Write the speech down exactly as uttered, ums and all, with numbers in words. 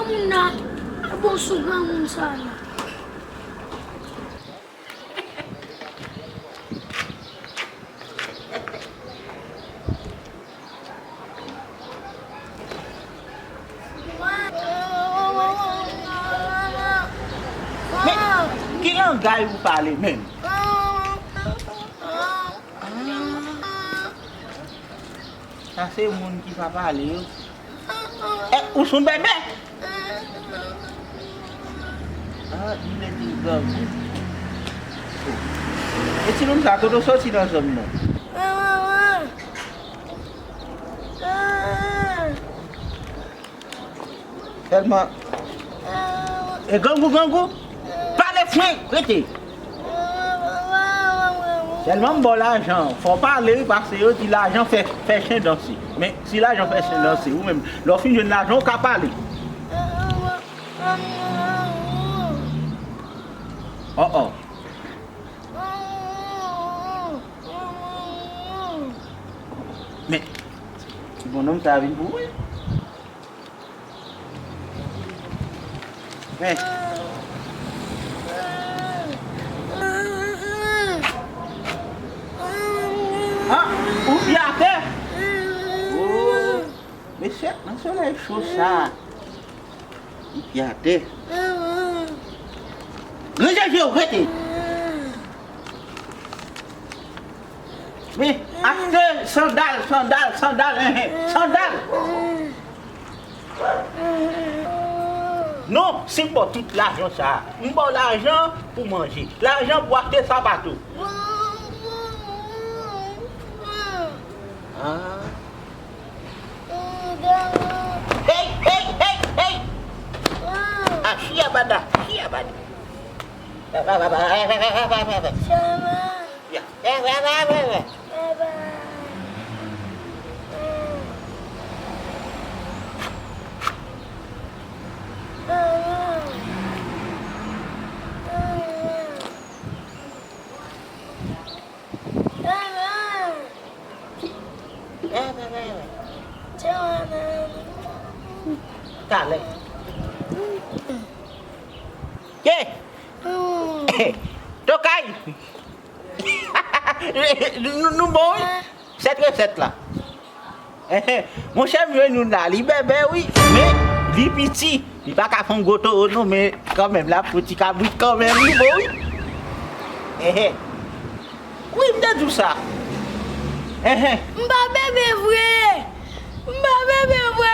Moun nan, bon sou granmoun sa la. Men, ki langay ou pale menm? Ah. Sa se moun ki pa pale yo. Eh, ou son bebe? Ah, li mete grangou. E ti nonm sa, kote w soti nan zòn nan? Sèlman. E grangou, grangou. Pale fwen, rete. Sèlman m ba w lajan, fò w pale wi, paske yo di lajan fè, fè chen danse. Men si lajan fè chen danse, ou menm, lè w fin jwenn lajan, ou ka pale. Oh, oh. Men, ti bonnonm sa a vin pou mwen. Men. Ah, ou pye atè? Oh, mesye, nan solèy cho sa. Li pye atè. Ranje je w, rete. Men, achte sandal, sandal, sandal, enhen, sandal. Non, si m ba w tout lajan sa a, m ba w lajan pou manje, lajan pou achte sapato. Ah. Hey, hey, hey, hey! Ah, shia bada, shia bada. Ya. Talè. Ke? Tokay. Nou, nou bon, wi. Sèt resèt la. Enhen. Monchè, m jwenn youn la. Li bèbè, wi. Men, li piti. Li pa ka fè yon gwo towo, non, men kanmenm, l ap fè ti kabrit kanmenm. Li bon, wi. Enhen. Wi, m te di w sa. Enhen. M pa bebe vre. M pa bebe vre.